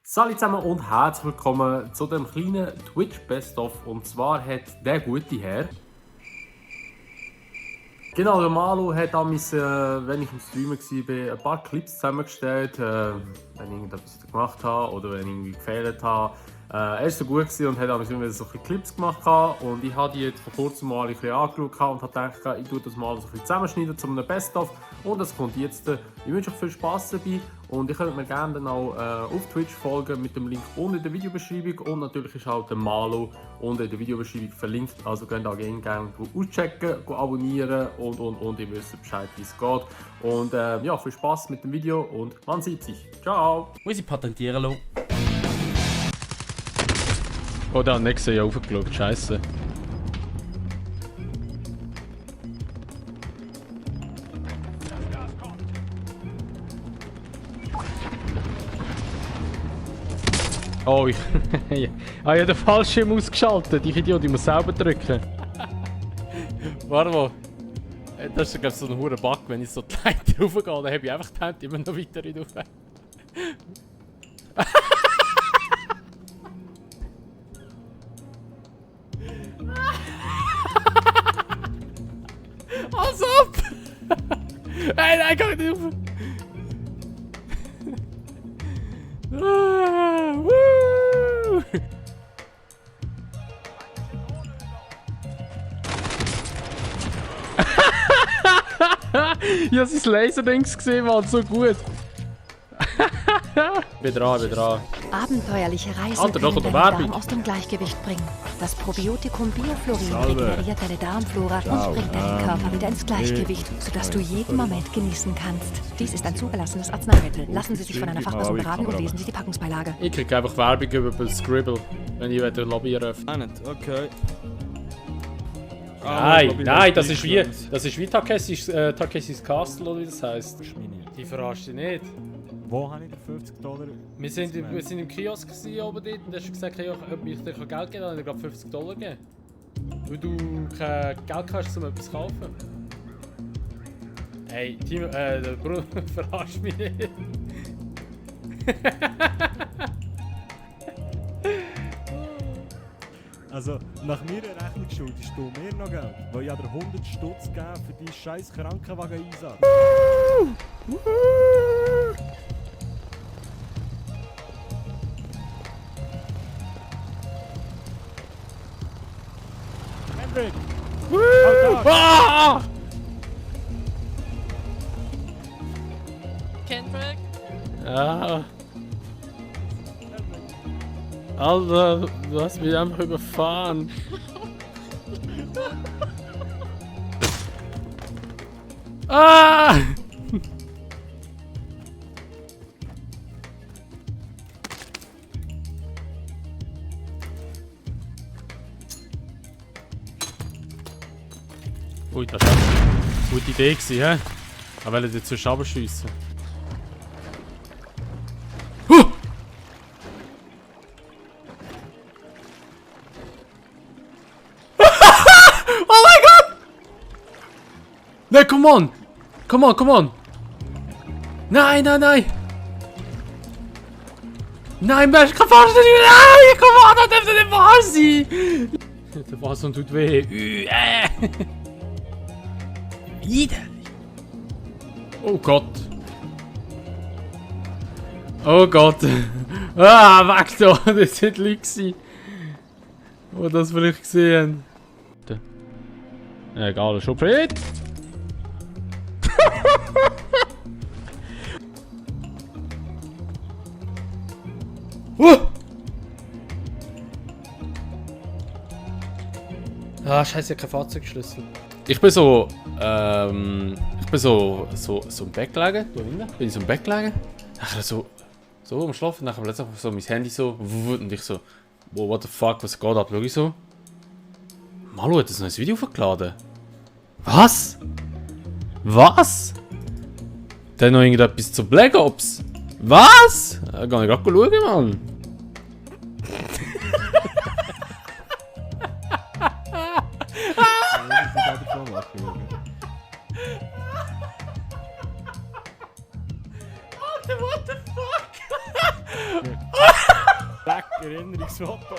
Salut zusammen und herzlich willkommen zu dem kleinen Twitch Best-of. Und zwar hat der gute Herr, genau, der Malu hat damals, wenn ich im Streamer war, ein paar Clips zusammengestellt, wenn ich irgendetwas gemacht habe oder wenn ich irgendwie gefehlt habe. Er war so gut und hat damals immer so ein bisschen Clips gemacht und ich habe die jetzt vor kurzem mal ein bisschen angeschaut und habe gedacht, ich tue das mal so ein bisschen zusammenschneiden zu einem Best-of und das kommt jetzt. Ich wünsche euch viel Spaß dabei und ihr könnt mir gerne dann auch auf Twitch folgen mit dem Link unten in der Videobeschreibung und natürlich ist auch der Malu unten in der Videobeschreibung verlinkt, also könnt ihr auch gerne auschecken, abonnieren und ihr wisst Bescheid, wie es geht. Und ja, viel Spaß mit dem Video und man sieht sich. Ciao! Muss ich patentieren lassen? Oh, da hat nächstes Jahr aufgeschaut, scheiße. Oh, ich habe den Fallschirm ausgeschaltet. Ich Idiot, ich muss selber drücken. Warte mal. Das ist glaube so ein hoher Bug, wenn ich so die Leiter raufgehe, dann habe ich einfach die Hände immer noch weiter rauf. Als ob! Nein, geh nicht rauf! Woo! Ich habe sein Laserdings gesehen, Mann, so gut. Bin dran. Abenteuerliche Reisen Alter, doch, können oder deinen Werbung. Darm aus dem Gleichgewicht bringen. Das Probiotikum Bioflorin regeneriert deine Darmflora und bringt deinen Körper wieder ins Gleichgewicht, sodass du jeden Moment genießen kannst. Dies ist ein zugelassenes Arzneimittel. Lassen Sie sich von einer Fachperson beraten und lesen Sie die Packungsbeilage. Ich krieg einfach Werbung über Scribble, wenn ich wieder Lobby eröffne. Okay. Nein, das ist wie Takeshis Castle, oder wie das heisst. Die verarscht dich nicht. Wo habe ich den $50? Wir sind im Kiosk oben dort und du hast gesagt, hey, ob ich dir Geld geben kann, dann habe ich dir $50 gegeben. Weil du kein Geld hast, um etwas zu kaufen. Hey, Timo, der Bruder verarscht mich nicht. Also, nach meiner Rechnung schuldest du mir noch Geld, weil ich dir 100 Stutz gegeben für deinen scheiß Krankenwagen-Einsatz. Hendrik! Ah! Kendrick? Ja. Alter, du hast mich einfach überfahren. Ah! Ui, das war eine gute Idee gewesen, hä? Ich wollte jetzt zwischen runterschiessen. Oh mein Gott! Nein, come on! Come on! Nein! Nein, Mensch, kann fast nicht! Nein, come on, das dürfte nicht wahr sein! Der Wasser tut weh. Widerlich! Oh Gott! Oh Gott! Ah, weg da! Das sind Leute, die das vielleicht gesehen haben. Egal, schon fit! Ah, scheiße, ich habe keinen Fahrzeugschlüssel. Ich bin so im Bett gelegen, da hinten. Bin ich so im Bett gelegen. Nachher so am Schlafen, nachher plötzlich so mein Handy so und ich so, wow, what the fuck, was geht ab? Schau ich so. Malu hat ein neues Video hochgeladen. Was? Was? Dann noch irgendetwas zu Black Ops. Was? Geh ich gerade schauen, Mann. What the fuck? Erinnerungsfoto.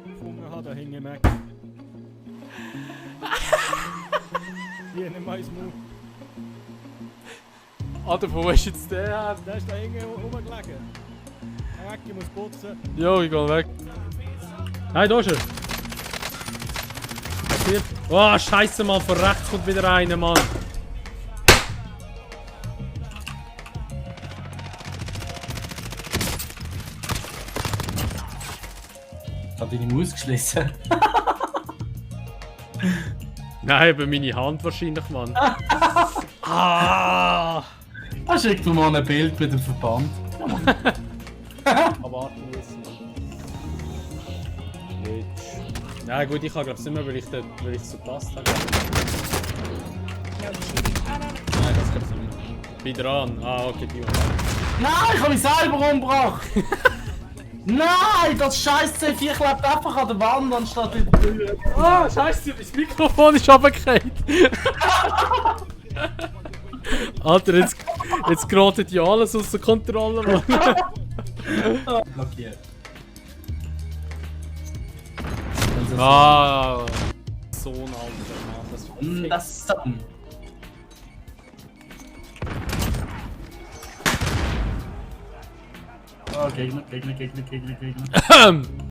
Gefunden habe, da hing ein Mac. Hier, nimm mal ins Mund. Alter, wo ist jetzt der her? Der ist da hinten rumgelegen. Der Mac, ich muss putzen. Jo, ich geh weg. Nein, da ist er. Passiert. Oh, scheiße, Mann, von rechts kommt wieder einer, Mann. Ich habe deine Maus geschlossen. Nein, aber meine Hand wahrscheinlich, Mann. Ah! Schick mir mal ein Bild mit dem Verband. Aber warten müssen. Ja gut, ich kann glaube nicht mehr, weil ich es verpasst habe. Nein, das gibt's nicht mehr. Bin dran. Ah, okay, die Nein, ich habe mich selber umgebracht! Nein, das scheiß C4 klebt einfach an der Wand anstatt in der Tür. Ah, scheiße, mein Mikrofon ist runtergefallen. Alter, jetzt geratet ja alles außer Kontrolle, Mann. Blockiert. Ah, so ein alter Mann, das verfickt. Das ist dann. Oh, Gegner.